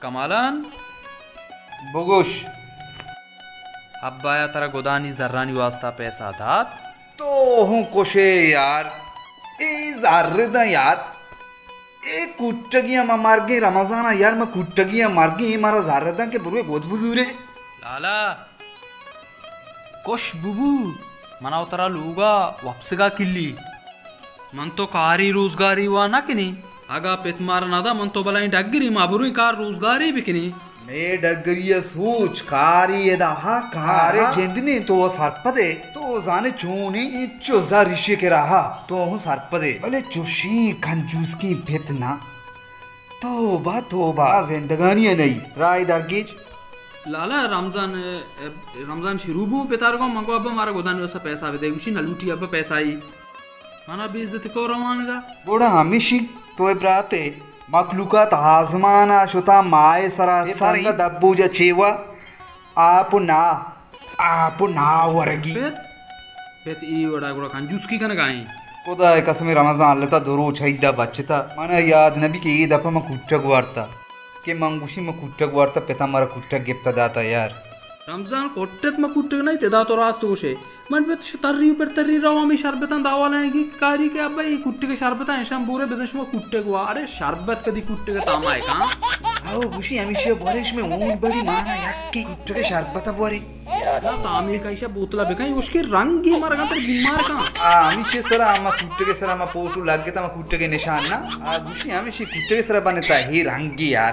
کمالان، بگوش۔ ابا یا ترا گدانی زرانی واسطہ پیسہ دات؟ تو ہوں کشے یار، اے زر داں یار، اے کٹگی ہم مرگیں رمضان یار، ما کٹگی ہم مرگیں، اے مارا زر داں کہ بروے گد بزورے۔ لالا، کش ببو، منا و ترا لوگا وپسگا کلی۔ من تو کاری روزگاری وا نہ کنی۔ اگا پت مار نہ دا، من تو بلائیں ڈگری، ما برویں کار روزگاری بکنی۔ مے ڈگری ء سوچ، کاری ادا ہا، کارے ہا۔ جند نے تو سرپدے، تو زانے چونی انچو زر اشی کے رہا، تو ہوں سرپدے۔ بلے چوشی کنجوسکی پت نہ۔ توبہ، توبہ، آ زندگانی ء نئی، راہ درگیج۔ لالا، رمضان، ء، رمضان شروع بوں، پتار گوں من گو ابا مارا گدانی واسطہ پیسہ بدے، گوشی نہ لوٹی ابا پیسہ ای۔ منا بے عزت کو روان دا۔ گڑا ہمیشی تو اے براتے، مخلوقات آزمان ء شتا ماہ سرا، اے سنگ دبوجا چیوا، آپ نا۔ آپ ء ناورگی۔ پت، پت ای وڑا گڑا کنجوسکی کنگا ایں۔ خدا ء قسم رمضان لتا دو روچ عیدا بچتا۔ منا یاد نبی کہ اے دفعہ من کوٹگ وارتا۔ کہ من گوشی من کوٹگ وارتا، پتا مارا کوٹگ گپتا داتا یار۔ رمضان کوٹت من کوٹگ نہیں، تدا تو راست گوشے۔ من پت ش-، تری پر تری رو ہمیں شربتاں داوالا ہیں کہ کاری کہ ابا ای کوٹگ شربتاں اشان بورے بزن شما کوٹگ وا۔ ارے شربت کدی کوٹگ تامائے کان؟ او گوشی ہمیشی بورش میں اون بڑی مانا یکی کوٹگ شربت بوری۔ نہ، تو ہمے کئیشا بوتلا بکن، اشکی رنگی مرگا تر بیمار کن۔ آ، ہمیشی سرا ہما کوٹگے سرا ہما پوٹو لگتا، ہما کوٹگے نشان نا۔ آ، گوشی ہمیشی کوٹگے سرا بنتا، ہی رنگی یار۔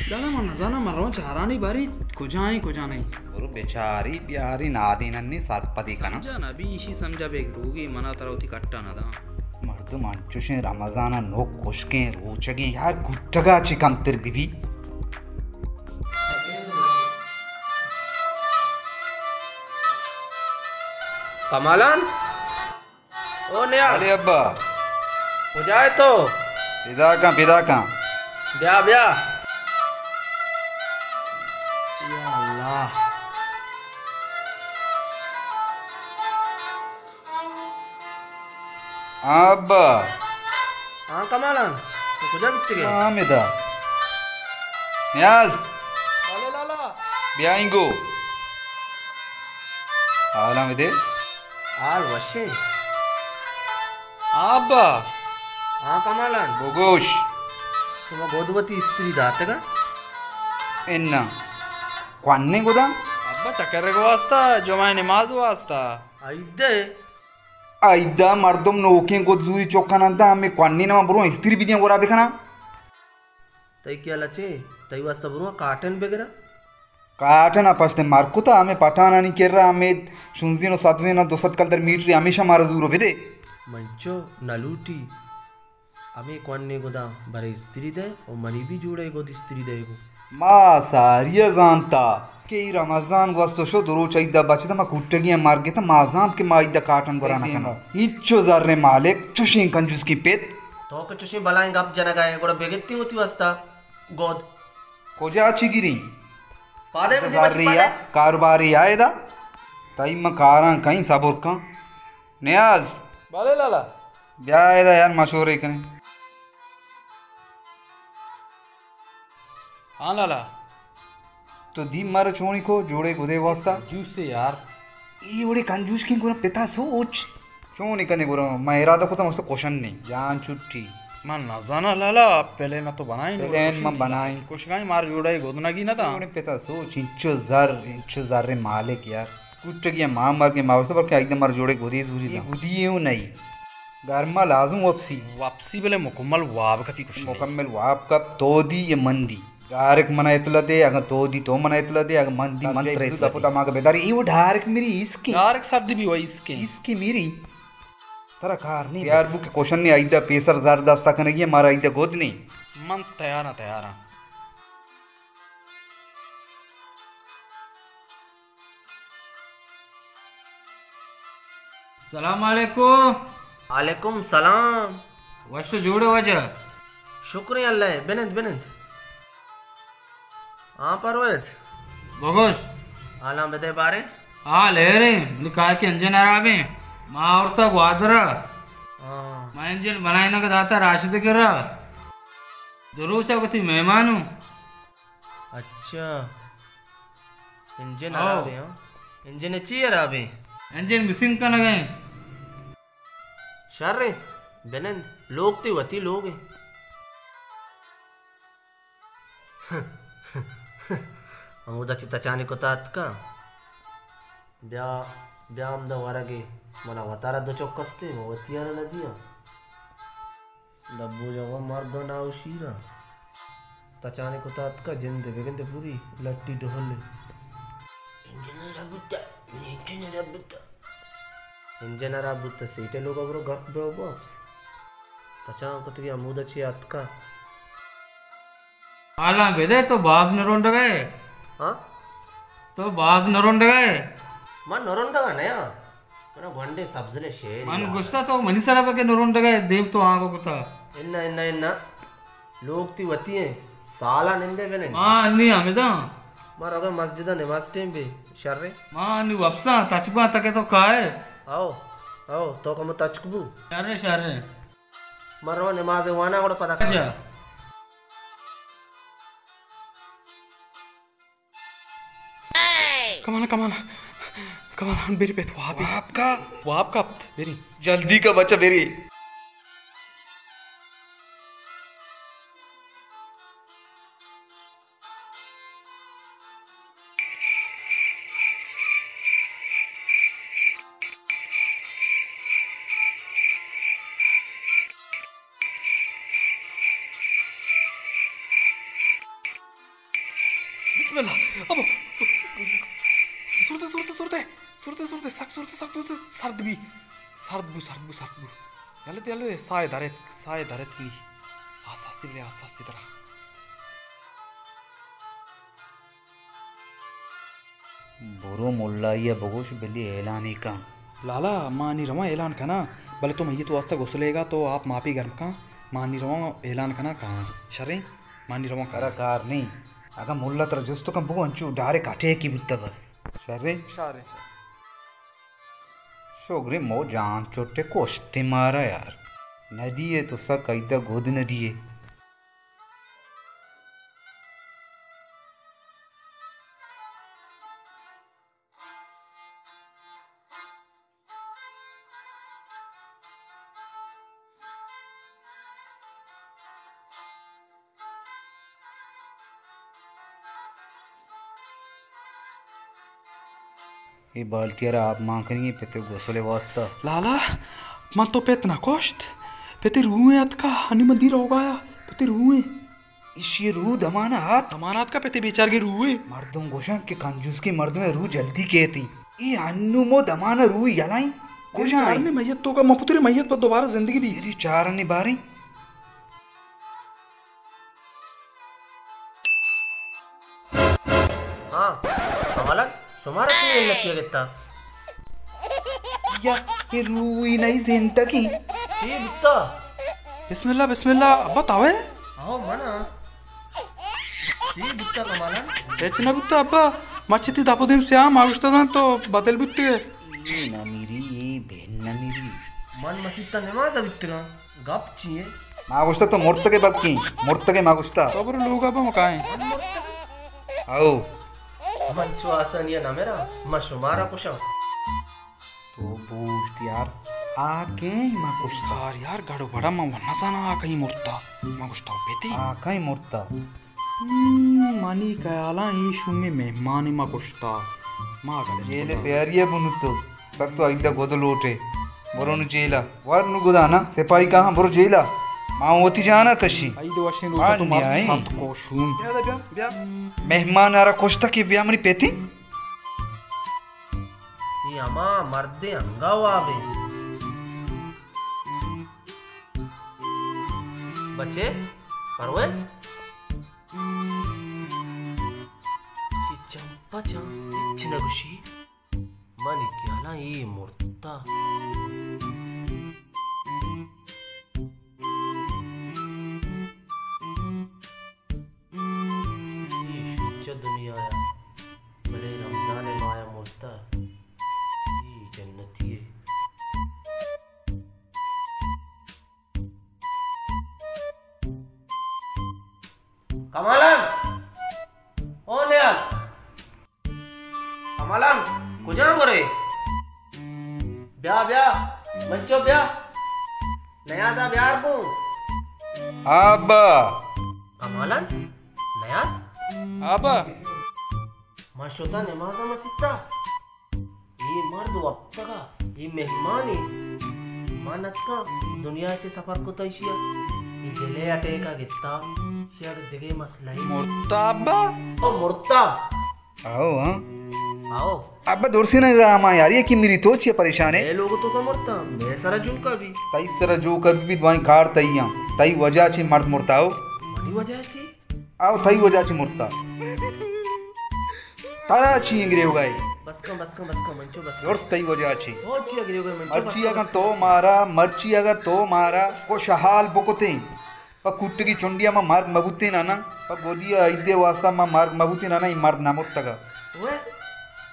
دادا من نزانا، من رون چارانی باری کجا ہیں، کجا نہیں۔ برو بچاری بیاری نادیننی سرپدی کنا۔ سمجھا نا، بی ایشی سمجھا بیگ روگی منا ترا وتی کٹا نہ داں۔ مردم انچوشیں رمضان ء نوک کشکیں روچگیں یار، گٹگا چی کمتر بی بی۔ کمالان؟ او نیاز۔ علی ابا۔ کجا ہے تو؟ پیدا کن، پیدا کن۔ بیا، بیا۔ یا اللہ۔ ہاں ابا۔ ہاں کمالان، تو کجا بیتگے؟ ما ہمدا۔ نیاز۔ بلے لالا۔ بیا اینگو۔ حالاں بدے۔ حال وشے۔ ہاں ابا۔ ہاں کمالان۔ بگوش۔ شما گد وتی استری داتگا؟ اناں۔ کونے گداں؟ ابا چکر واسطہ، جمعہ نماز واسطہ۔ عیدے؟ عیدا مردم نوکیں گد زوری چک کننت، ہمے کوانی نما برو استری بدیاں گورا بکناں۔ تئی کیا لچے؟ تئی واسطہ برو کاٹن بگرا۔ کاٹن ء پشت مر کتا، ہمے پٹانانی کرا، ہمے شنزین و سبزین ء دو سد کلدر میٹری ہمیشہ مارا زور و بدے۔ منچو نہ لوٹی۔ ہمے کونے گداں برے استری دئے و منی بھی جوڑے گد استری دئے گو۔ ما ساری ء زانتا کہ ای رمضان گوست و شو دو روچ عیدا بچتا، ما کوٹگی ء مر گتا، ما زانت کہ ما عیدا کاٹن گورا نہ کناں۔ ہنچو زر مالک، چوشیں کنجوسکیں پت۔ تو کہ چوشیں بلائیں گپ جنگا ئے، گڑا بگتی وتی واسطہ گد۔ کجا چی گریں؟ پادے ادا مجھے زر بچی یا پادے۔ کاروباری یا ادا۔ تئی من کاراں کئیں صبر کن۔ نیاز۔ بلے لالا۔ بیا ادا یار مشورے کنیں۔ ہاں لالا۔ تو دی مر چونی کو جوڑے گدے واسطہ؟ جوسے یار۔ ای وڑے کنجوس کن گورا پتا سوچ۔ چونی کنے گورا، من ارادہ کتا مست کوشن نہیں۔ جان چھٹی۔ من نزانا لالا، پلین تو بنائیں، پلین من بنائیں۔ کوشگائیں مار جوڑے گدنگی نہ تا۔ وڑے پتا سوچ، انچو زر، انچو زر مالک یار۔ کوٹگی ء ما مرگیں ما وسا بلکہ ایک دم مر جوڑے گدی زوری دا۔ گدی اوں نہیں۔ گرما لازم واپسی۔ واپسی بلے مکمل واب کپی کچھ نہیں۔ مکمل واب کپ تو دی یا من دی۔ گارک منا اطلاع دے، اگاں تو دی تو منا اطلاع دے، اگاں من دی من ترا اطلاع دے۔ دپو دماغ بداری، ایو ڈارک میری اسکی۔ ڈارک سردی بھی وای اسکی۔ اسکی میری۔ ترا کار نہیں یار بس۔ بو کہ کوشن نے ایدا پیسر زر دستا کنگی، مارا ایدا گد نہیں۔ من تیار ہاں، تیار ہاں۔ سلام علیکم۔ علیکم سلام۔ وش جوڑے واجہ؟ شکر اللہ، بنند بنند۔ ہاں پرویز۔ بگوش۔ حالاں بدے بارے؟ حال ہیریں، منی کار کے انجن خرابیں۔ ما آورتا گوادر۔ ہاں۔ ما انجن بنائیں نہ داتا راشد کرا۔ دو روچ ءَ وتی مہمان اوں۔ اچھا۔ Engine how. ہراب ایں، ہاں؟ انجن ءَ چی ہراب ایں؟ انجن مسنگ کنگ ءَ ایں۔ شر ایں، بنند، لوگ تئی وتی لوگ ایں۔ ہمودا چہ تچانے کتا اتکاں۔ بیا، بیا ہمدا ورگے۔ منا وتارا دو چک استیں، من وتیانا نہ دیاں۔ دبو جوان مرد ءَ ناوشیراں۔ تچانے کتا اتکا، جند ءَ بگندے پوری لٹی ڈہل۔ انجن ہراب بوتا، انجن ہراب بوتا۔ انجن ہراب بوتا، سیٹے لوگا برو گپ بہ واپس۔ تچان کتگی ہمودا چی اتکا۔ حالاں بدے، تو باز نرونڈگ ئے۔ ہاں؟ تو باز نرونڈگ ئے۔ من نرونڈگ نیاں۔ منا گونڈیں سبزلیں شعرے من یات۔ گوشتا تو منی سرا بکے نرونڈگ ئے، دیم تو آنگو کتا۔ انا، انا، انا۔ لوگ تئی وتی ایں، سالا نندے بنند۔ ما انی ہمداں۔ ما روگا مسجدا نماز ٹیم بی، شریں۔ ما انی وپساں، تچکاں تکے تو کائے۔ او، او، تو کمو تچک بو۔ شریں، شریں۔ من رواں نماز وانا گڑا پدا کائے۔ اچھا۔ کمانا، کمانا، کمانا، بری پت وابی۔ واب کا؟ واب کپت، بری۔ جلدی کا بچہ، بری۔ بسم اللہ۔ ابو۔ سرتے، سرتے، سرتے۔ سرتے، سرتے، سک سرتے، سک سرتے، سرد بی۔ سرد بو، سرد بو، سرد بو۔ یلہ دے، یلہ دے، ساہ درت، ساہ درت کی۔ آس آستی بلے، آس آستی درا۔ برو ملائی ءَ بگوش، بلی اعلانے کن۔ لالا، ما انی رواں اعلان کناں، بلے تو میت واسطہ غسلے گا تو آپ ماپی گرم کن، ما انی رواں اعلان کناں کاں۔ شریں، ما انی رواں ترا کناں۔ کار نہیں۔ اگاں ملا ترا جست کن بگو انچو ڈائریکٹ اٹیک ہی بوتا بس۔ شریں؟ شریں۔ شگریں مو جان چوٹے کشتے مارا یار۔ ندیے تو سک ایدا گد ندیے۔ اے بالٹی ءَ را آپ مان کنگی پت ءِ گسل ءِ واسطہ۔ لالا، من تو پت نہ کشت۔ پت ءِ روح ءَ اتکا، انی من دیر روگایا۔ پت ءِ روح ءَ۔ ایشی ءِ روح دمان ءَ آت؟ دمان ءَ آتکا پت ءِ بیچارگی روح ءَ۔ مردم گوشاں کہ کنجوسکیں مردم ءِ روح جلدی کیت ایں۔ اے انو مو دمان ءَ روح یلائیں۔ کجا ایں؟ چارنے میت تو کا مپتری میت پر دوبارہ زندگی بی۔ یعنی چارنے باریں۔ ہاں، کمالان، شمارا چی علتی گتا؟ یا، اے روی نہیں زندگی۔ چی بوتا؟ بسم اللہ، بسم اللہ، ابا تاوے؟ آہو، منا۔ چی بوتا کمالان؟ ہچ نہ بوتا ابا، مرچی تی دپ و دیم سیاہ ما گوشتا داں تو بدل بوتے۔ اے نہ میری، اے بہن نہ میری۔ من مسیت نماز بیتگاں۔ گپ چی اے؟ ما گوشتا تو مرتگے بلکیں، مرتگے ما گوشتا۔ تو برو لوگا بہ مکائیں۔ او۔ من چو آسانی نہ مرا، ما شمارا کشاں۔ تو بوشت یار، آ کہیں ما کشتا۔ یار، یار، گڑو بڑا ما ونہ زانا آ کہیں مرتا۔ ما گوشتا پتی۔ آ کہیں مرتا۔ ہم، منی خیالاں اے شومیں مہمانے ما کشتا۔ ما غلط جیل کتا۔ تیاری ہے بنو تو۔ سک تو ایدا گد لوٹے۔ برو نو جیلا۔ ور نو گدا نا۔ سپاہی کہاں برو جیلا۔ ما وتی جانا کشی۔ عید وشیں روچا تو مرد سخت کوشون۔ بیا دا بیا، بیا۔ مہمان آرا کشتا کہ بیا منی پیتی۔ اے ہما مردے انگا وابے۔ بچے، پرویز؟ چی چمپا چم ہچ نہ گوشی؟ منی خیالاں اے مرتا۔ اے شت چہ دنیا ءَ، بلے رمضان ءِ ماہ ءَ مرتا۔ اے جنتی ئے۔ کمالان! او نیاز! کمالان، کجا برے؟ بیا، بیا، منچو بیا۔ نیازا بیار گوں۔ آ ابا۔ کمالان، نیاز؟ آ ابا۔ ما شتا نمازا مسیتا۔ اے مرد وپتگا، اے مہمانے۔ من اتکاں، دنیا چہ سفر کتا ایشیا۔ اے دلے اٹیکا گتا، ایشیا دگہ مسئلہ اے۔ مرتا ابا؟ او مرتا۔ آؤ، ہاں۔ آؤ۔ ابا درسینا راما یار، اے کہ میری تو چیا پریشان ہے؟ اے لوگ تو کا مرتا، میں سرا جوکا بھی۔ تئی سرا جوکا بھی، بھی دوائیں کار تئی ہاں۔ تئی وجہ چی مرد مرتا ہو؟ منی وجہ چی؟ آؤ، تئی وجہ چی مرتا؟ ترا چی گریوگا ہے؟ بس کن، بس کن، بس کن، منچو بس کن۔ درست تئی وجہ چی۔ تو چی گریوگا ہے، منچو بس کن، مرچی اگاں تو مارا، مرچی اگاں تو مارا خوشحال بکتیں، پہ کوٹگی چنڈیا ما مرد مبوتیں نا، نا، پہ گودی عیدے واسطہ ما مرد مبوتیں نا، نا، اے مرد نہ مرتگا۔ اوئے،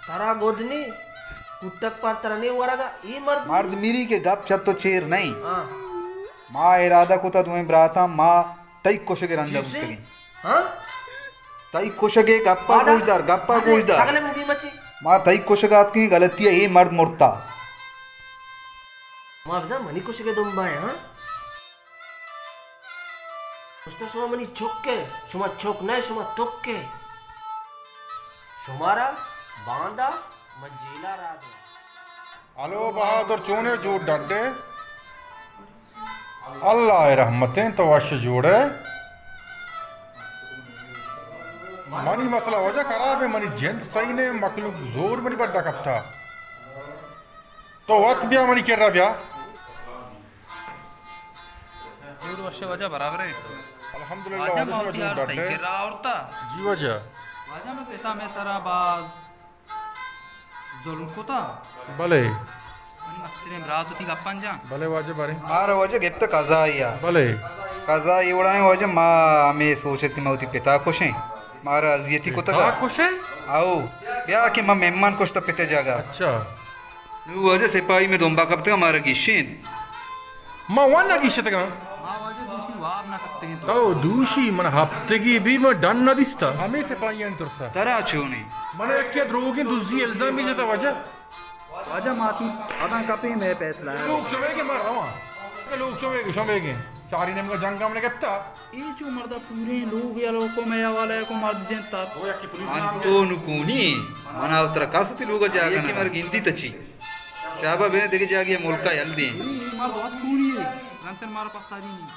ترا گود نی، کوٹک پر ترا نی ورگا، اے مرد مرد میری کہ گپ چت و چیر نہیں۔ ہاں۔ ما ارادہ کتا دوئیں براتاں ما تئی کشگ ء رندا بوتگیں۔ ہاں؟ تئی کشگ ء گپا گوش دار، گپا گوش دار۔ ما تئی کشگ ء آتکیں، غلطی ء اے مرد مرتا۔ ما بزاں منی کشگ ء دمبا ء، ہاں؟ گوشتا شما منی چک ء، شما چک نہ، شما تک ء۔ شمارا باندا من جیلا را دوں۔ ہلو بہادر، چونے جوڑ ڈڈے؟ اللہ ء رحمتیں، تو وش جوڑے۔ منی مسئلہ واجہ خراب ہے، منی جند صحیح نے، مخلوق زور منی بڈا کپتا۔ تو وت بیا منی کرا بیا۔ جوڑ وش واجہ برابر ہے۔ الحمدللہ واجہ، واجہ شما جوڑ ڈڈے؟ کرا آورتا۔ جی واجہ۔ واجہ میں پتا میں سرا باز ظلم کتا۔ بلے۔ منی مستریں برات وتی گپاں جاں۔ بلے واجہ بارے۔ مارا واجہ گپت قضائی ء۔ بلے۔ قضائی وڑائیں واجہ، ما ہمے سوچت کہ ما وتی پتا کشیں۔ مارا اذیتی کتگ۔ پتا کشے؟ آؤ۔ بیا کہ ما مہمان کشتا پت جاگا۔ اچھا۔ نو واجہ سپاہی میں دمبا کپتگا مارا گیشین۔ ما ون نہ گیشتگاں۔ ما واجہ دوشی واب نہ کپتگیں تو۔ تو دوشی من ہفتگی بھی من ڈن نہ دیستا۔ ہمے سپاہیانی ترسا۔ ترا چونیں؟ من یکی دروگیں دزی الزام بھی جتا واجہ۔ واجہ ماتی آداں کپیں میں فیصلہ ہے۔ لوگ چوے کہ من رواں۔ لوگ چوے کہ شمے کہ چاری نیمگا جنگ ہم نہ گپتا۔ اے چو مردا پوریں لوگ یا لوگ کو میں حوالہ کو مرد جنتا۔ انتو نکونی منا ترا کس وتی لوگا جاگہ نہ۔ مر گندی تچی۔ شابا بنے دگہ جاگے ملکا یل دیں۔ اے مرد وت کونی ہے، گنتر مارا پساری نہیں۔